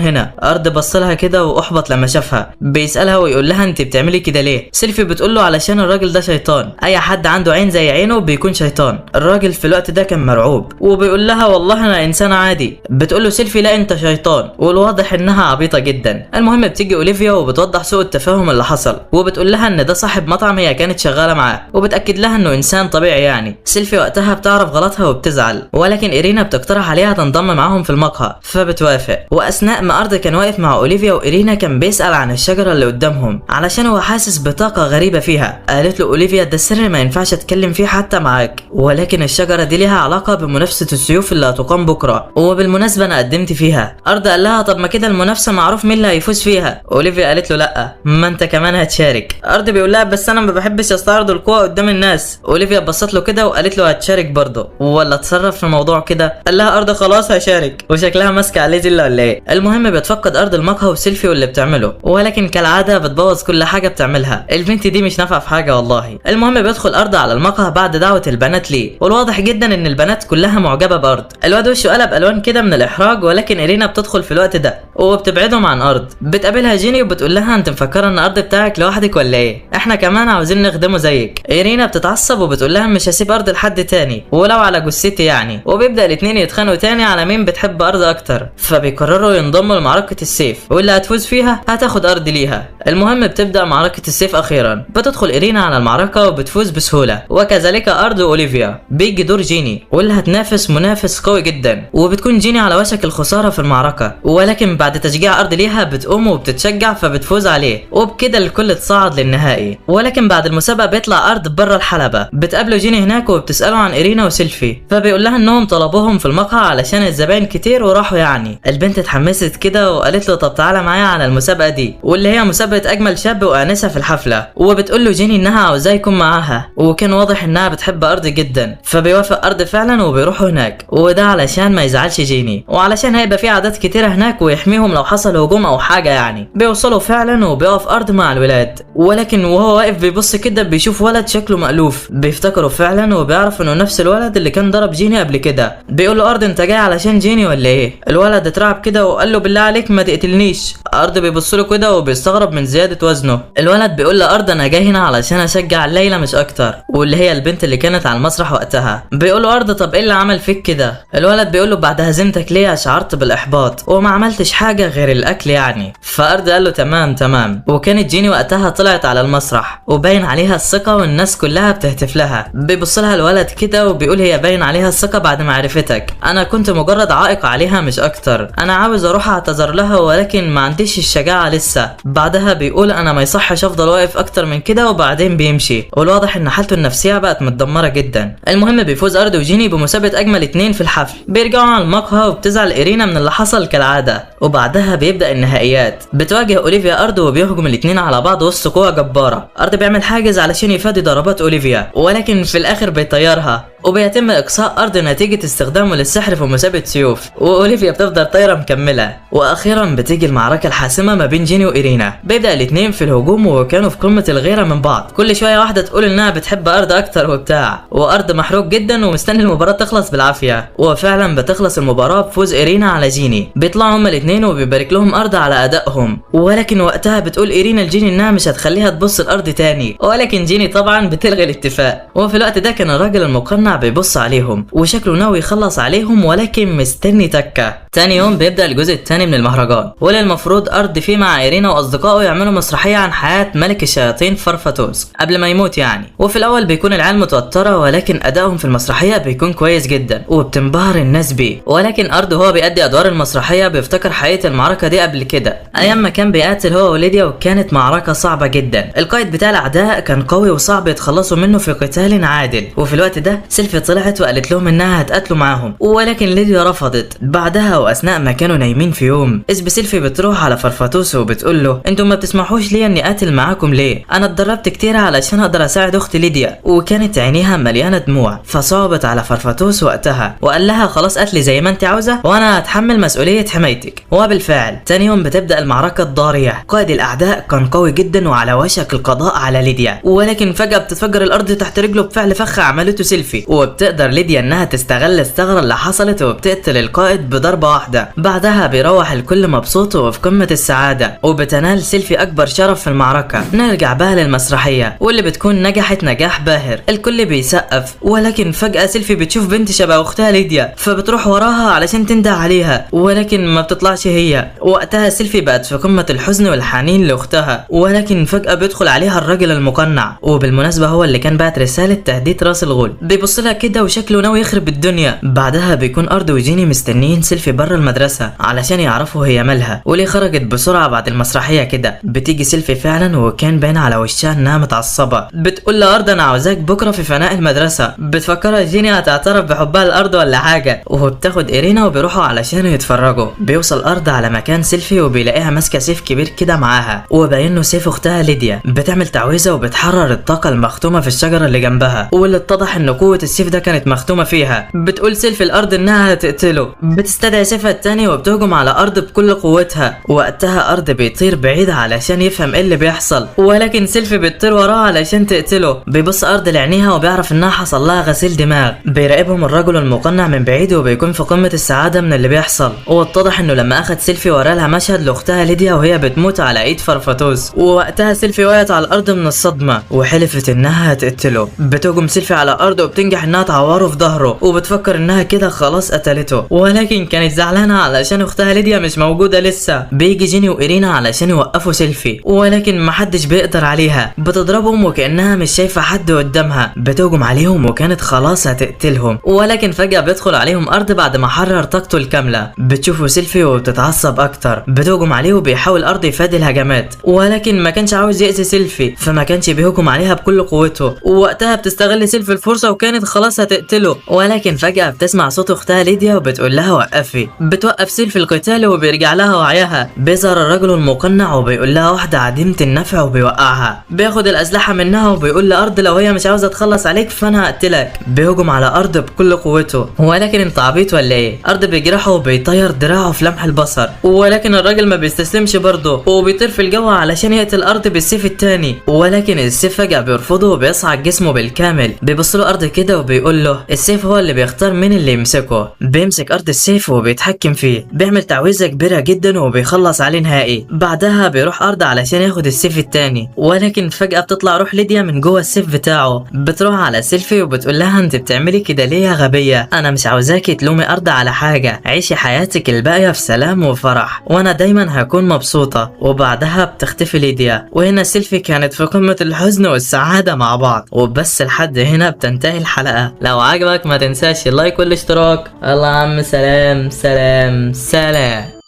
هنا. ارض بصلها كده واحبط لما شافها، بيسالها ويقول لها انت بتعملي كده ليه؟ سيلفي بتقول له علشان الراجل ده شيطان، اي حد عنده عين زي عينه بيكون شيطان. الراجل في الوقت ده كان مرعوب وبيقول لها والله انا انسان عادي. بتقول له سيلفي لا انت شيطان، والواضح انها عبيطه جدا. المهم بتيجي اوليفيا وبتوضح سوء التفاهم اللي حصل، وبتقول لها ان ده صاحب مطعم هي كانت شغالة معاه، وبتاكد لها انه انسان طبيعي يعني. سيلفي وقتها بتعرف غلطها وبتزعل، ولكن إيرينا بتقترح عليها تنضم معاهم في المقهى فبتوافق. واثناء ما ارض كان واقف مع اوليفيا وإيرينا كان بيسال عن الشجرة اللي قدامهم علشان هو حاسس بطاقة غريبة فيها. قالت له اوليفيا ده سر ما ينفعش اتكلم فيه حتى معاك، ولكن الشجرة دي ليها علاقة بمنافسه السيوف اللي هتقام بكره، وبالمناسبة انا قدمت فيها. ارض قال لها طب ما كده المنافسة معروف مين اللي هيفوز فيها. اوليفيا قالت له لا ما انت كمان هتشارك. ارض بيقول لها بس انا ما بحبش استعرض القوة قدام الناس. اوليفيا بصت له كده وقالت له هتشارك برضه ولا اتصرف في الموضوع كده؟ قال لها ارض خلاص هشارك، وشكلها ماسكه عليه زلة ولا ايه. المهم بيتفقد ارض المقهى وسيلفي واللي بتعمله، ولكن كالعادة بتبوظ كل حاجة بتعملها، البنت دي مش نافعة في حاجة والله. المهم بيدخل ارض على المقهى بعد دعوه البنات ليه، والواضح جدا ان البنات كلها معجبه بارض. الواد وشه قلب الوان كده من الاحراج، ولكن إيرينا بتدخل في الوقت ده وبتبعدهم عن ارض. بتقابلها جيني وبتقول لها انت مفكرة ان ارض بتاعك لوحدك ولا ايه؟ احنا كمان عاوزين نخدمه زيك. إيرينا بتتعصب وبتقول لها مش هسيب ارض لحد تاني ولو على جثتي يعني. وبيبدا الاتنين يتخانقوا تاني على مين بتحب ارض اكتر، فبيقرروا ينضموا لمعركه السيف واللي هتفوز فيها هتاخد ارض ليها. المهم بتبدا معركة السيف اخيرا، بتدخل إيرينا على المعركة وبتفوز بسهولة، وكذلك ارض واوليفيا. بيجي دور جيني واللي هتنافس منافس قوي جدا، وبتكون جيني على وشك الخسارة في المعركة، ولكن بعد تشجيع ارض ليها بتقوم وبتتشجع فبتفوز عليه، وبكده الكل اتصعد للنهائي. ولكن بعد المسابقة بيطلع ارض بره الحلبة، بتقابله جيني هناك وبتساله عن إيرينا وسيلفي، فبيقول لها انهم طلبوهم في المقهى علشان الزباين كتير وراحوا يعني. البنت اتحمست كده وقالت له طب تعالى معايا على المسابقة دي، واللي هي مسابقة اجمل شاب وانسه في الحفلة. وبتقول له جيني انها عاوزاه يكون معاها، وكان واضح انها بتحب ارض جدا، فبيوافق ارض فعلا وبيروحوا هناك، وده علشان ما يزعلش جيني وعلشان هيبقى في عادات كتيرة هناك ويحميهم لو حصل هجوم او حاجة يعني. بيوصلوا فعلا وبيقف ارض مع الولاد، ولكن وهو واقف بيبص كده بيشوف ولد شكله مألوف، بيفتكره فعلا وبيعرف انه نفس الولد اللي كان ضرب جيني قبل كده. بيقول له ارض انت جاي علشان جيني ولا ايه؟ الولد اترعب كده وقال له بالله عليك ما تقتلنيش. ارض بيبص له كده وبيستغرب من زيادة وزنه. الولد بيقول لارض انا جاي هنا علشان اشجع ليلى مش اكتر، واللي هي البنت اللي كانت على المسرح وقتها. بيقول له ارض طب ايه اللي عمل فيك كده؟ الولد بيقول له بعد هزيمتك ليه شعرت بالاحباط وما عملتش حاجة غير الاكل يعني. فارض قال له تمام تمام. وكانت جيني وقتها طلعت على المسرح وباين عليها الثقة والناس كلها بتهتف لها. بيبص لها الولد كده وبيقول هي باين عليها الثقة بعد ما عرفتك، انا كنت مجرد عائق عليها مش اكتر، انا عاوز اروح اعتذر لها ولكن ما عنديش الشجاعة لسه. بعدها بيقول انا ما يصحش افضل واقف اكتر من كده، وبعدين بيمشي، والواضح ان حالته النفسية بقت متدمره جدا. المهم بيفوز ارض وجيني بمسابقه اجمل اتنين في الحفل. بيرجعوا على المقهى وبتزعل إيرينا من اللي حصل كالعادة، وبعدها بيبدا النهائيات. بتواجه اوليفيا ارض وبيهجم الاتنين على بعض وسط قوة جبارة. ارض بيعمل حاجز علشان يفادي ضربات اوليفيا، ولكن في الاخر بيطيرها، وبيتم اقصاء ارض نتيجة استخدامه للسحر في مسابقة سيوف، واوليفيا بتفضل طايره مكملة. واخيرا بتيجي المعركة الحاسمة ما بين جيني وايرينا. بيبدا الاثنين في الهجوم وكانوا في قمة الغيرة من بعض، كل شوية واحدة تقول انها بتحب ارض اكتر وبتاع، وارض محروق جدا ومستني المباراة تخلص بالعافية. وفعلا بتخلص المباراة بفوز ايرينا على جيني. بيطلعوا هما الاثنين وبيبارك لهم ارض على ادائهم، ولكن وقتها بتقول ايرينا لجيني انها مش هتخليها تبص الارض تاني، ولكن جيني طبعا بتلغي الاتفاق. وفي الوقت ده كان الراجل المقنع بيبص عليهم وشكله ناوي يخلص عليهم، ولكن مستني تكه. تاني يوم بيبدا الجزء الثاني من المهرجان، واللي المفروض ارض فيه مع ايرينا واصدقائه يعملوا مسرحية عن حياة ملك الشياطين فرفاتوس قبل ما يموت يعني. وفي الاول بيكون العيال متوترة، ولكن ادائهم في المسرحية بيكون كويس جدا وبتنبهر الناس بيه. ولكن ارض هو بيأدي ادوار المسرحية بيفتكر حقيقة المعركة دي قبل كده، ايام ما كان بيقاتل هو وليديا، وكانت معركة صعبة جدا. القائد بتاع الاعداء كان قوي وصعب يتخلصوا منه في قتال عادل. وفي الوقت ده سيلفي طلعت وقالت لهم انها هتقاتلوا معاهم، ولكن ليديا رفضت. بعدها واثناء ما كانوا نايمين في يوم، اذ بسيلفي بتروح على فرفاتوس وبتقول له انتم ما بتسمحوش لي اني اقاتل معاكم ليه؟ انا اتدربت كتير علشان اقدر اساعد اختي ليديا. وكانت عينيها مليانة دموع، فصعبت على فرفاتوس وقتها وقال لها خلاص قتلي زي ما انت عاوزه وانا هتحمل مسؤولية حمايتك. وبالفعل تاني يوم بتبدا المعركة الضاريه. قائد الاعداء كان قوي جدا وعلى وشك القضاء على ليديا، ولكن فجاة بتتفجر الارض تحت رجله بفعل فخ عملته سيلفي، وبتقدر ليديا انها تستغل الثغرة اللي حصلت وبتقتل القائد بضربه واحدة. بعدها بيروح الكل مبسوط وفي قمة السعادة، وبتنال سيلفي اكبر شرف في المعركة. نرجع بقى للمسرحيه واللي بتكون نجحت نجاح باهر، الكل بيسقف. ولكن فجاة سيلفي بتشوف بنت شبه اختها ليديا، فبتروح وراها علشان تنده عليها، ولكن ما بتطلعش هي. وقتها سيلفي بقت في قمة الحزن والحنين لاختها، ولكن فجاة بيدخل عليها الراجل المقنع، وبالمناسبة هو اللي كان بعت رسالة تهديد راس الغول. بيبص لها كده وشكله ناوي يخرب الدنيا. بعدها بيكون ارض وجيني مستنيين سيلفي بره المدرسة علشان يعرفوا هي مالها وليه خرجت بسرعة بعد المسرحية كده. بتيجي سيلفي فعلا وكان باين على وشها انها متعصبه. بتقول لارض انا عاوزاك بكره في فناء المدرسة. بتفكرها جيني هتعترف بحبها لارض ولا حاجة، وبتاخد ايرينا وبيروحوا علشان يتفرجوا. بيوصل ارض على مكان سيلفي وبيلاقيها ماسكه سيف كبير كده معاها، وباين له سيف اختها ليديا. بتعمل تعويذه وبتحرر الطاقة المختومه في الشجرة اللي جنبها، واللي اتضح ان قوة السيف ده كانت مختومه فيها. بتقول سيلفي الارض انها هتقتله. بتستدعي سيفها التاني وبتهجم على ارض بكل قوتها. وقتها ارض بيطير بعيد علشان يفهم ايه اللي بيحصل، ولكن سيلفي بتطير وراه علشان تقتله. بيبص ارض لعينيها وبيعرف انها حصل لها غسيل دماغ. بيراقبهم الرجل المقنع من بعيد وبيكون في قمة السعادة من اللي بيحصل. واتضح انه لما اخد سيلفي ورا لها مشهد لاختها ليديا وهي بتموت على ايد فرفاتوس، ووقتها سيلفي وقعت على الارض من الصدمة وحلفت انها هتقتله. بتهجم سيلفي على الارض وبتنجح انها تعوره في ظهره، وبتفكر انها كده خلاص قتلته، ولكن كانت زعلانة علشان اختها ليديا مش موجودة لسه. بيجي جيني وايرينا علشان يوقفوا سيلفي، ولكن محدش بيقدر عليها. بتضربهم وكانها مش شايفه حد قدامها. بتهجم عليهم وكانت خلاص هتقتلهم، ولكن فجاة بيدخل عليهم ارض بعد ما حرر طاقته الكاملة. بتشوفه سيلفي وبتتعصب اكتر، بتهجم عليه وبيحاول ارض يفادي الهجمات، ولكن ما كانش عاوز يأذي سيلفي فما كانش بيهجم عليها بكل قوته. ووقتها بتستغل سيلفي الفرصة وكانت خلاص هتقتله، ولكن فجاة بتسمع صوت اختها ليديا وبتقول لها وقفي. بتوقف سيلفي القتال وبيرجع لها وعيها. بيظهر الرجل المقنع وبيقول لها واحدة عديمه النفع وبيوقعها. بياخد الاسلحة منها وبيقول لارض لو هي مش عاوزه تخلص عليك فانا هقتلك. بيهجم على ارض بكل قوته، ولكن انت عبيط ولا ايه؟ ارض بيجرحه وبيطير دراعه في لمح البصر، ولكن الراجل ما بيستسلمش برضه وبيطير في الجو علشان يقتل ارض بالسيف التاني، ولكن السيف فجأة بيرفضه وبيصعد جسمه بالكامل. بيبص له ارض كده وبيقول له السيف هو اللي بيختار مين اللي يمسكه. بيمسك ارض السيف وبيتحكم فيه، بيعمل تعويذه كبيرة جدا وبيخلص عليه نهائي. بعدها بيروح ارض علشان ياخد السيف التاني، ولكن فجأة بتطلع روح ليديا من جوه السيف بتاعه. بتروح على سيلفي وبتقول لها انت بتعملي كده ليه يا غبية؟ انا مش عاوزاكي تلومي ارض على حاجة، عيشي حياتك الباقية في سلام وفرح وانا دايما هكون مبسوطة. وبعدها بتختفي ليديا، وهنا سيلفي كانت في قمة الحزن والسعادة مع بعض. وبس لحد هنا بتنتهي الحلقة. لو عجبك ما تنساش ال like والاشتراك. الله يا عم، سلام سلام سلام.